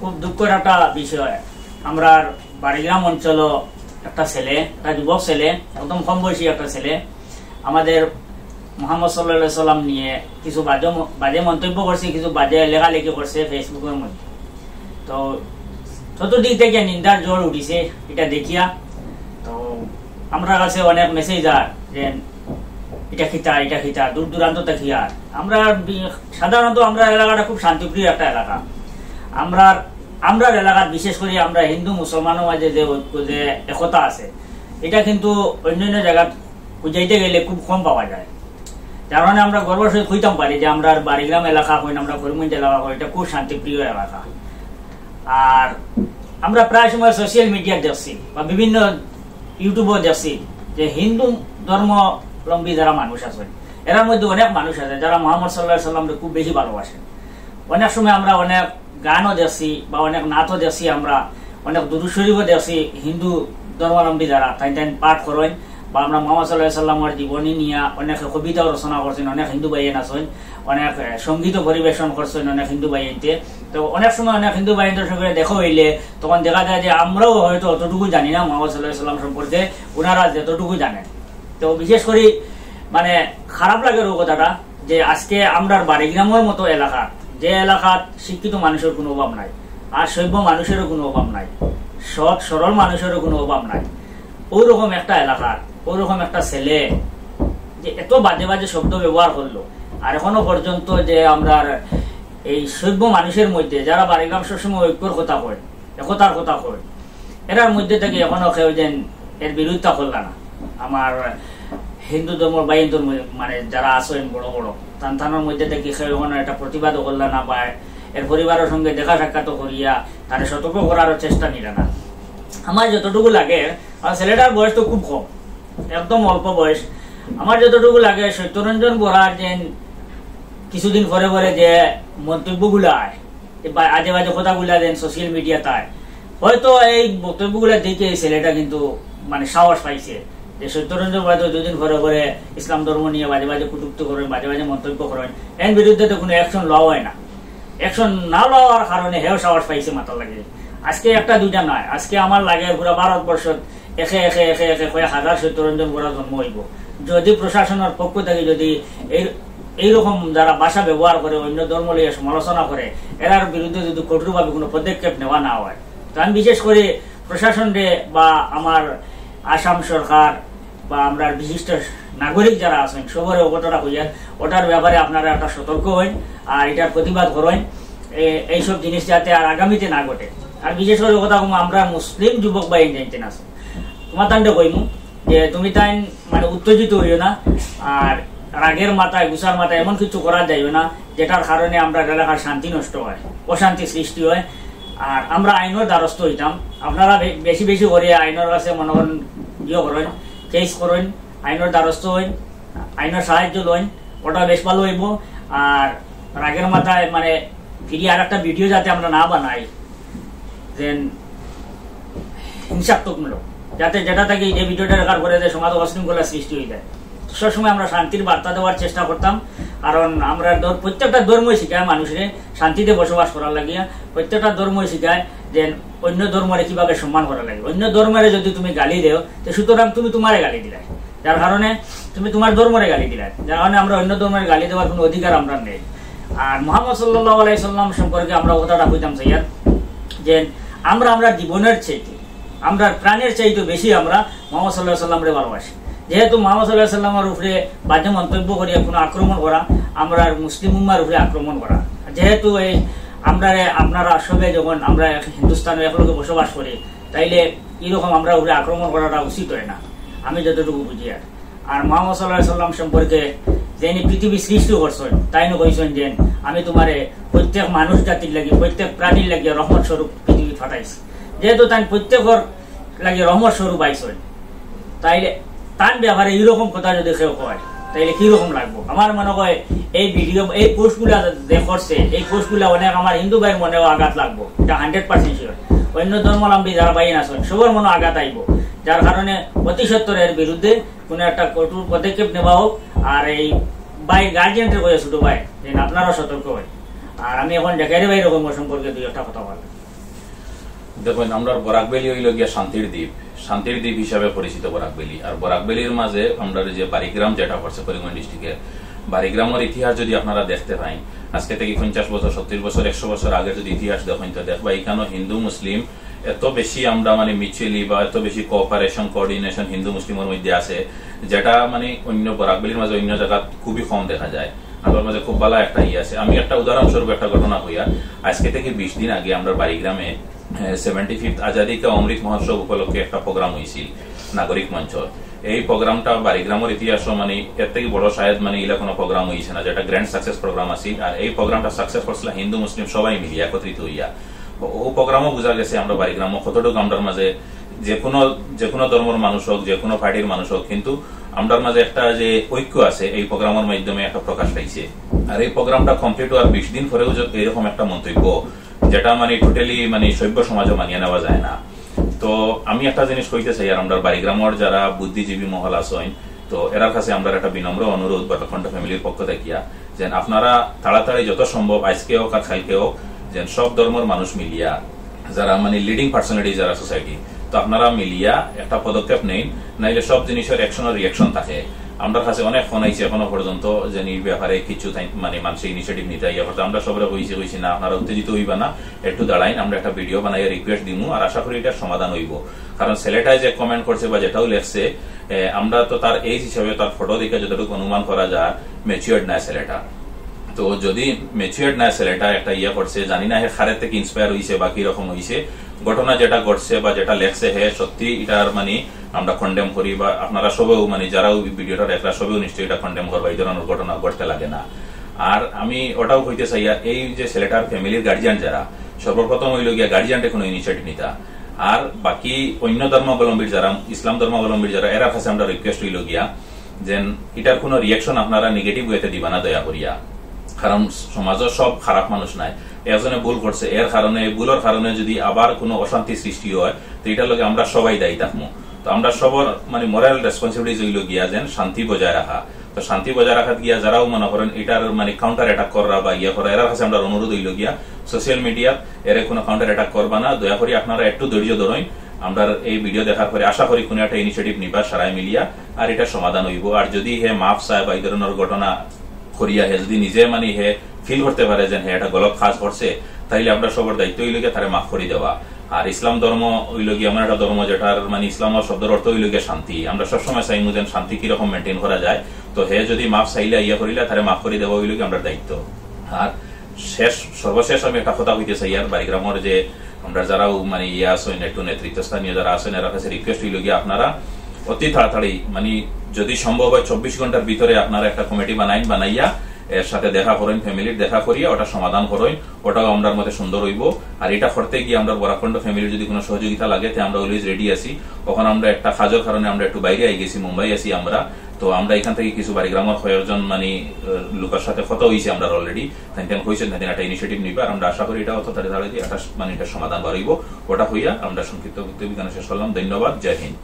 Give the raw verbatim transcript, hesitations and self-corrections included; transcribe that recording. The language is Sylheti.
খুব দুঃখর একটা বিষয়, আমরার বাড়িগ্রাম অঞ্চল একটা ছেলে, একটা যুবক ছেলে, একদম কম বয়সী একটা ছেলে, আমাদের মোহাম্মদ সাল্লাল্লাহু আলাইহি সাল্লাম নিয়ে কিছু বাজে ম-, বাজে মন্তব্য করছে, কিছু বাজে লেখালেখি করছে Facebook-এর মধ্যে। তো চতুর্দিক থেকে নিন্দার ঝড় উঠিছে এটা দেখিয়া। তো আমরার কাছে অনেক message আর যে এটা কিতা, এটা কিতা, দূর দূরান্ত থাকি আর। আমরা বি-, সাধারণত আমরার এলাকাটা খুব শান্তিপ্রিয় একটা এলাকা। আমরার, আমরার এলাকাত বিশেষ করি আমরা হিন্দু মুসলমানর মাঝে যে ঐক্য, যে একতা আছে, এটা কিন্তু অন্যান্য জাগাত খুঁজাইতে গেলে খুব কম পাওয়া যায়। যার কারণে আমরা গর্বর সহিত কইতাম পারি যে আমরার বাড়িগ্রাম এলাকা কইন, আমরা করিমগঞ্জ এলাকা কইন, এটা খুব শান্তিপ্রিয় এলাকা। আর আমরা প্রায় সময় social media দেখছি বা বিভিন্ন YouTube-ও দেখছি যে হিন্দু ধর্মাবলম্বী যারা মানুষ আছেন, এরার মধ্যে অনেক মানুষ আছে যারা মোহাম্মদ সাল্লাল্লাহু আলাইহি সাল্লামরে খুব বেশি ভালোবাসেন। অনেক সময় আমরা অনেক গানও দেখছি বা অনেক নাচও দেখছি, আমরা অনেক দুরূদ শরীফও দেখছি, হিন্দু ধর্মাবলম্বী যারা তাইন তাইন পাঠ করেন বা আমরা মোহাম্মদ সাল্লাল্লাহু আলাইহি সাল্লামর জীবনী নিয়া অনেক কবিতাও রচনা করছেন, অনেক হিন্দু ভাইয়াইন আছেন, অনেক, এ, সঙ্গীতও পরিবেশন করছেন অনেক হিন্দু ভাইয়াইন্তে। তো অনেক সময় অনেক হিন্দু ভাইয়াইন্তর সঙ্গে দেখা হইলে তখন দেখা যায় যে আমরাও হয়তো অতটুকু জানি না মোহাম্মদ সাল্লাল্লাহু আলাইহি সাল্লাম সম্পর্কে ওনারা যতটুকু জানেন। তো বিশেষ করি মানে খারাপ লাগে ও কথাটা যে আজকে আমরার বাড়িগ্রামর মতো এলাকা, যে এলাকাত শিক্ষিত মানুষের কোনো অভাব নাই, আর সভ্য মানুষেরও কোনো অভাব নাই, সৎ সরল মানুষেরও কোনো অভাব নাই, ওরকম একটা এলাকার ওরকম একটা ছেলে যে এত বাজে বাজে শব্দ ব্যবহার করলো, আর এখনো পর্যন্ত যে আমরার এই সভ্য মানুষের মধ্যে যারা বাড়িগ্রাম সবসময় ঐক্যর কথা কয়, একতার কথা কয়, এরার মধ্যে থেকে এখনো কেউ যেন এর বিরোধিতা করলা না। আমার হিন্দু ধর্মর ভাইয়াইন্তর ম-, মানে যারা আছেন বড় বড়, তান তানোর মধ্যে থেকে কেউ এখনো একটা প্রতিবাদও করলা না বা এর পরিবারের সঙ্গে দেখা সাক্ষাৎ করিয়া তারে সতর্ক করারও চেষ্টা নিলা না। আমার যতটুকু লাগে, আর ছেলেটার বয়স তো খুব কম, একদম অল্প বয়স। আমার যতটুকু লাগে সত্যরঞ্জন বরার যেন কিছুদিন পরে পরে যে মন্তব্যগুলা আয়, যে বা-, আজে বাজে কথাগুলা যেন social media-ত আয়, হয়তো এই বক্তব্যগুলা দেখে এই ছেলেটা কিন্তু মানে সাহস পাইছে যে সত্যরঞ্জন বরা তো দুদিন পরে পরে ইসলাম ধর্ম নিয়ে বাজে বাজে কটূক্তি করেন, বাজে বাজে মন্তব্য করেন, এর বিরুদ্ধে তো কোনো action লওয়া হয় না। Action না লওয়ার কারণে হেও সাহস পাইছে মাতার লাগি। আজকে একটা দুইটা নয়, আজকে আমার লাগে পুরা ভারতবর্ষত একে একে একে একে কয়েক হাজার সত্যরঞ্জন বরা জন্ম হইব। যদি প্রশাসনের পক্ষ থেকে যদি এই, এইরকম যারা ভাষা ব্যবহার করে, অন্য ধর্ম লইয়া সমালোচনা করে, এরার বিরুদ্ধে যদি কঠোরভাবে কোনো পদক্ষেপ নেওয়া না হয়, তো আমি বিশেষ করে প্রশাসনরে বা আমার আসাম সরকার বা আমরা বিশিষ্ট নাগরিক যারা আছেন, সবরে অবতারা হইয়ার, ওটার ব্যাপারে আপনারা একটা সতর্ক হইন, আর এটার প্রতিবাদ করইন, এ-, এইসব জিনিস যাতে আর আগামীতে না ঘটে। আর বিশেষ করে কথা কম, আমরা মুসলিম যুবক ভাই জানতে না, তোমার তান্ডে কইমু যে তুমি তাইন মানে উত্তেজিত হইও না, আর রাগের মাথায়, গুছার মাথায় এমন কিছু করা যাইও না, যেটার কারণে আমরা এলাকার শান্তি নষ্ট হয়, অশান্তি সৃষ্টি হয়। আর আমরা আইনের দ্বারস্থ হইতাম। আপনারা বে-, বেশি বেশি করে আইনের কাছে মনে করেন ইয়ে করেন, কেস করেন, আইনের দ্বারস্থ হইন, আইনের সাহায্য লইন, ওটা বেশ ভালো হইব। আর রাগের মাথায় মানে ফিরিয়া আর একটা ভিডিও যাতে আমরা না বানাই, যেন হিংসাত্মকমূলক, যাতে যেটা থাকি এই ভিডিওটা রেকর্ড করে যে সমাজ অশৃঙ্খলা সৃষ্টি হয়ে যায়। সবসময় আমরা শান্তির বার্তা দেওয়ার চেষ্টা করতাম, কারণ আমরা ধর-, প্রত্যেকটা ধর্মই শিখায় মানুষরে শান্তিতে বসবাস করার লাগিয়া, প্রত্যেকটা ধর্মই শিখায় যে অন্য ধর্মরে কিভাবে সম্মান করা লাগে। অন্য ধর্মরে যদি তুমি গালি দেও, তো সুতরাং তুমি তোমারে গালি দিলায়, যার কারণে তুমি তোমার ধর্মরে গালি দিলায়, যার কারণে আমরা অন্য ধর্মরে গালি দেওয়ার কোনো অধিকার আমরা নেই। আর মোহাম্মদ সাল্লাল্লাহু আলাইহি সাল্লাম সম্পর্কে আমরা কথাটা কইতাম চাইয়ার যে আমরা, আমরা জীবনের চাইতে, আমরা প্রাণের চাইতে বেশি আমরা মোহাম্মদ সাল্লাল্লাহু আলাইহি সাল্লামরে ভালোবাসি। যেহেতু মোহাম্মদ সাল্লাল্লাহু আলাইহি সাল্লামের উপরে বাজে মন্তব্য করিয়া কোনো আক্রমণ করা, আমরা মুসলিম উম্মার উপরে আক্রমণ করা। যেহেতু এই আমরা, আপনারা সবে যখন আমরা এক হিন্দুস্তানে একলগে বসবাস করি, তাইলে এরকম আমরা উপরে আক্রমণ করাটা উচিত হয় না, আমি যতটুকু বুঝি। আর, আর মোহাম্মদ সাল্লাল্লাহু আলাইহি সাল্লাম সম্পর্কে যিনি পৃথিবী সৃষ্টি করছেন, তাইন কইছেন যে আমি তোমারে প্রত্যেক মানুষ জাতির লাগি, প্রত্যেক প্রাণীর লাগি রহমত স্বরূপ পৃথিবী পাঠাইছি। যেহেতু তাইন প্রত্যেকর লাগি রহমত স্বরূপ আইছেন, তাইলে তান ব্যাপারে এরকম কথা যদি কেউ কয়, তাইলে কিরকম লাগবো? আমার মনে হয় এই ভিডিও, এই পোস্টগুলা যে করছে, এই পোস্টগুলা অনেক আমার হিন্দু ভাইর মনেও আঘাত লাগবো, এটা হান্ড্রেড পার্সেন্ট শিওর। অন্য ধর্মাবলম্বী যারা ভাই আছেন, সবার মনে আঘাত আইবো, যার কারণে অতি সত্বর এর বিরুদ্ধে কোনো একটা কঠোর পদক্ষেপ নেওয়া হোক। আর এই ভাই গার্জিয়ানরে কইয়া ছোট ভাই, যে আপনারাও সতর্ক হয়। আর আমি এখন ডেকাইরে ভাইর সম্পর্কে দুই একটা কথা বললাম। দেখইন, আমরার বরাক ভ্যালি অইলো গিয়া শান্তির দ্বীপ, শান্তির দ্বীপ হিসাবে পরিচিত বরাক ভ্যালি। আর বরাক ভ্যালির মাঝে আমরার যে বাড়িগ্রাম যেটা পড়ছে করিমগঞ্জ ডিস্ট্রিক্টর, বাড়িগ্রামর ইতিহাস যদি আপনারা দেখতে পাইন, আজকে থাকি পঞ্চাশ বছর, সত্তইর বছর, একশো বছর আগে যদি ইতিহাস দেখইন, তো দেখবা ইখানো হিন্দু মুসলিম এত বেশি আমরা মানে মিউচুয়ালি বা এত বেশি কোঅপারেশন, কোঅর্ডিনেশন হিন্দু মুসলিমর মধ্যে আছে, যেটা মানে অন্য বরাক ভ্যালির মাঝে অন্য জায়গাত খুবই কম দেখা যায়। আমরার মাঝে খুব ভালা একটা ইয়ে আছে। আমি একটা উদাহরণস্বরূপ একটা ঘটনা কইয়ার, আজকে থাকি বিশ দিন আগে আমরার বাড়িগ্রামে সেভেন্টি ফিফথ আজাদি কা অমৃত মহোৎসব উপলক্ষে একটা প্রোগ্রাম অইছিল নাগরিক মঞ্চর। এই প্রোগ্রামটা বাড়িগ্রামর ইতিহাসও মানে এর থাকি বড় শায়দ মানে ইলা কোনো প্রোগ্রাম অইছে না, যেটা গ্র্যান্ড সাকসেস প্রোগ্রাম আছিল। আর এই প্রোগ্রামটা সাকসেস করছিল হিন্দু মুসলিম সবাই মিলিয়া একত্রিত অইয়া। ও প্রোগ্রামও বুঝা গেছে আমরা বাড়িগ্রামও কতটুকু আমরার মাঝে যে কোনো, যে কোনো ধর্মর মানুষ হোক, যে কোনো পার্টির মানুষ হোক, কিন্তু আমরার মাঝে একটা যে ঐক্য আছে এই প্রোগ্রামর মাধ্যমে একটা প্রকাশ পাইছে। আর এই প্রোগ্রামটা কমপ্লিট হওয়ার বিশ দিন পরেও যে এরকম একটা মন্তব্য, যেটা মানে টোটালি মানে সভ্য সমাজও মানিয়ে নেওয়া যায় না। তো আমি একটা জিনিস কইতে চাই, আর আমরার বাড়িগ্রামর যারা বুদ্ধিজীবী মহল আছইন, তো এরার কাছে আমরার একটা বিনম্র অনুরোধ বরাক কণ্ঠ ফ্যামিলির পক্ষ থাকিয়া, যেন আপনারা তাড়াতাড়ি যত সম্ভব আজকে হোক আর কালকে হোক, যেন সব ধর্মর মানুষ মিলিয়া, যারা মানে লিডিং পার্সোনালিটি যারা সোসাইটি, তো আপনারা মিলিয়া একটা পদক্ষেপ নেইন, নাইলে সব জিনিসের অ্যাকশন আর রিয়াকশন থাকে। আমরার কাছে অনেক ফোন আইছে এখনো পর্যন্ত যে এই ব্যাপারে কিছু তাই মানে মানুষে ইনিশিয়েটিভ নিতা ইয়া করতা। আমরা সবরে কইছি, কইছি না, আপনারা উত্তেজিত অইবা না, একটু দাঁড়াইন, আমরা একটা ভিডিও বানাইয়া রিকোয়েস্ট দিমু, আর আশা করি এটার সমাধান অইবো। কারণ ছেলেটায় যে কমেন্ট করছে বা যেটাও লেখছে, এ, আমরা তো তার এজ হিসাবে তার ফটো দেখে যতটুকু অনুমান করা যায়, ম্যাচিওর্ড নায় ছেলেটা। তো যদি ম্যাচিওর্ড নায় ছেলেটা একটা ইয়ে করছে, জানি না হে কারে থাকি ইন্সপায়ার অইছে বা কি রকম অইছে, ঘটনা যেটা ঘটছে বা যেটা লেখছে হে সত্যি এটার মানে আমরা কন্ডেম করি, বা আপনারা সবেও মানে যারাও ভিডিওটা দেখরা সবেও নিশ্চয়ই এটা কন্ডেম করবা, এই ধরনের ঘটনা ঘটতে লাগে না। আর আমি ওটাও কইতে চাই, আর এই যে ছেলেটার ফ্যামিলির গার্জিয়ান যারা, সর্বপ্রথম অইলো গিয়া গার্জিয়ানরে কোনো ইনিশিয়েটিভ নিতা। আর বাকি অন্য ধর্মাবলম্বীর যারা, ইসলাম ধর্মাবলম্বীর যারা, এরার কাছে আমরা রিকোয়েস্ট অইলো গিয়া যেন এটার কোনো রিয়াকশন আপনারা নেগেটিভ ওয়েতে দিবা না দয়া করিয়া, কারণ সমাজও সব খারাপ মানুষ নাই। একজনে ভুল করছে, এর কারণে, এই ভুলর কারণে যদি আবার কোনো অশান্তি সৃষ্টি হয়, তো এটার লগে আমরা সবাই দায়ী থাকমু। তো আমরা সবার মানে মরাল রেসপন্সিবিলিটি অইলো গিয়া যেন শান্তি বজায় রাখা। তো শান্তি বজায় রাখাত গিয়া যারাও মনে করেন এটার মানে কাউন্টার অ্যাটাক কররা বা ইয়া করা, এরার কাছে আমরা অনুরোধ অইলো গিয়া সোশ্যাল মিডিয়া এরে কোনো কাউন্টার অ্যাটাক করবা না। দয়া করি আপনারা একটু ধৈর্য ধরইন। আমরা এই ভিডিও দেখার পরে আশা করি কোনো একটা ইনিশিয়েটিভ নিবা সারাই মিলিয়া, আর এটা সমাধান অইবো। আর যদি হে মাফ চায় বা এই ধরনের ঘটনা করিয়া হে যদি নিজে মানে হে ফিল করতে পারে যে হে একটা গলত কাজ করছে, তাইলে আমরা সবার দায়িত্ব অইলো গিয়া তারে মাফ করি দেওয়া। আর ইসলাম ধর্ম অইলো গিয়া এমন একটা ধর্ম যেটার মানে ইসলাম শব্দর অর্থ অইলো গিয়া শান্তি। আমরা সবসময় চাইমু যেন শান্তি কিরকম মেনটেন করা যায়। তো হে যদি মাফ চাইলে ইয়া করিলে তারে মাফ করি দেওয়া অইলো গিয়া আমরার দায়িত্ব। আর শেষ, সর্বশেষ আমি একটা কথা কইতে চাই, আর বাড়িগ্রামর যে আমরা যারাও মানে ইয়ে আছইন, একটু নেতৃত্ব স্থানীয় যারা আছইন, এরার কাছে রিকোয়েস্ট অইলো গিয়া আপনারা অতি তাড়াতাড়ি মানে যদি সম্ভব হয় চব্বিশ ঘন্টার ভিতরে আপনারা একটা কমিটি বানাইন, বানাইয়া এর সাথে দেখা করইন, ফ্যামিলির দেখা করিয়া ওটা সমাধান করইন, ওটাও আমরার মতে সুন্দর অইবো। আর এটা করতে গিয়া আমরার বরাক কণ্ঠ ফ্যামিলির যদি কোনো সহযোগিতা লাগে, তে আমরা অলওয়েজ রেডি আছি। এখন আমরা একটা কাজর কারণে আমরা একটু বাইরে আই গেছি, মুম্বাই আছি আমরা। তো আমরা এখান থাকি কিছু বাড়িগ্রামর কয়েকজন মানে, আহ, লোকের সাথে কথা অইছে আমরার অলরেডি, তাইন তাইন কইছইন তাইন একটা ইনিশিয়েটিভ নিবা, আর আমরা আশা করি এটা অত তাড়াতাড়ি একটা মানে এটা সমাধান বার অইবো। ওটা কইয়া আমরা সংক্ষিপ্ত বক্তব্য এখানে শেষ করলাম। ধন্যবাদ, জয় হিন্দ।